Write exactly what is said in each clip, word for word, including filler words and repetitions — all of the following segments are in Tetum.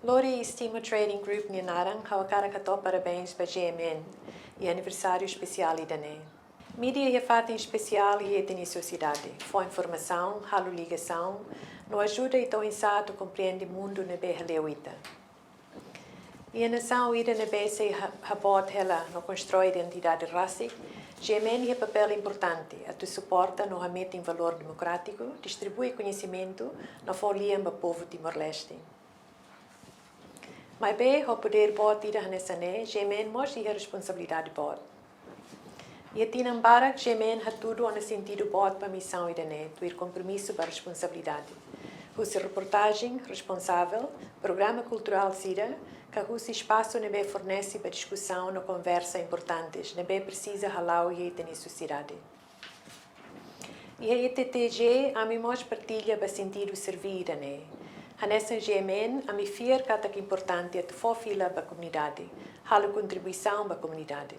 Lori Estima Trading Group nia naran, ha'u hakarak hato'o parabéns ba G M N iha aniversáriu espesiál ida-ne'e. Mídia iha fatin espesiál iha ita-nia sosiedade, fó informasaun, halo ligasaun, no ajuda ita oinsá atu komprende mundu ne'ebé haleu ita. Iha nasaun ida ne'ebé sei ha-, haboot hela no konstroi identidade rasik, G M N iha papél importante atu suporta no hametin valór demokrátiku, distribui koñesimentu no fó lian ba povu Timor-Leste. Maibé, ho podér boot ida hanesan ne'e, G M N mós iha responsabilidade boot. Iha tinan barak, G M N hatudu ona sentidu boot ba misaun ida-ne'e, tuir kompromisu ba responsabilidade. Husi reportajen responsavel, programa kulturál sira, ka husi espasu ne'ebé fornese ba diskusaun no konversa importantes, ne'ebé presiza hala'o iha ita-nia sosiedade. Iha E T T G, ami mós partilla ba sentidu serví ida-ne'e. Hanesan G M N, ami fiar katak importante atu fó fila ba komunidade, halo kontribuisaun ba komunidade.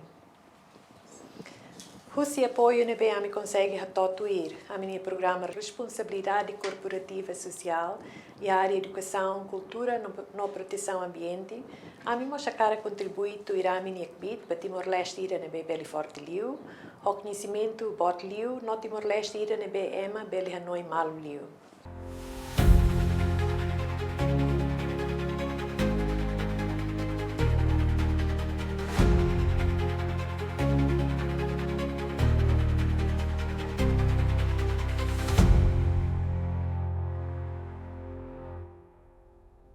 Husi apoiu ne'ebé ami konsege hato'o tuir ami-nia programa responsabilidade korporativa sosiál iha área edukasaun, kultura no, no protesaun ambiente, ami mós hakarak kontribui tuir ami-nia kbiit ba Timor-Leste ida ne'ebé bele forte liu, ho koñesimentu boot liu, no Timor-Leste ida ne'ebé ema bele hanoin malu liu.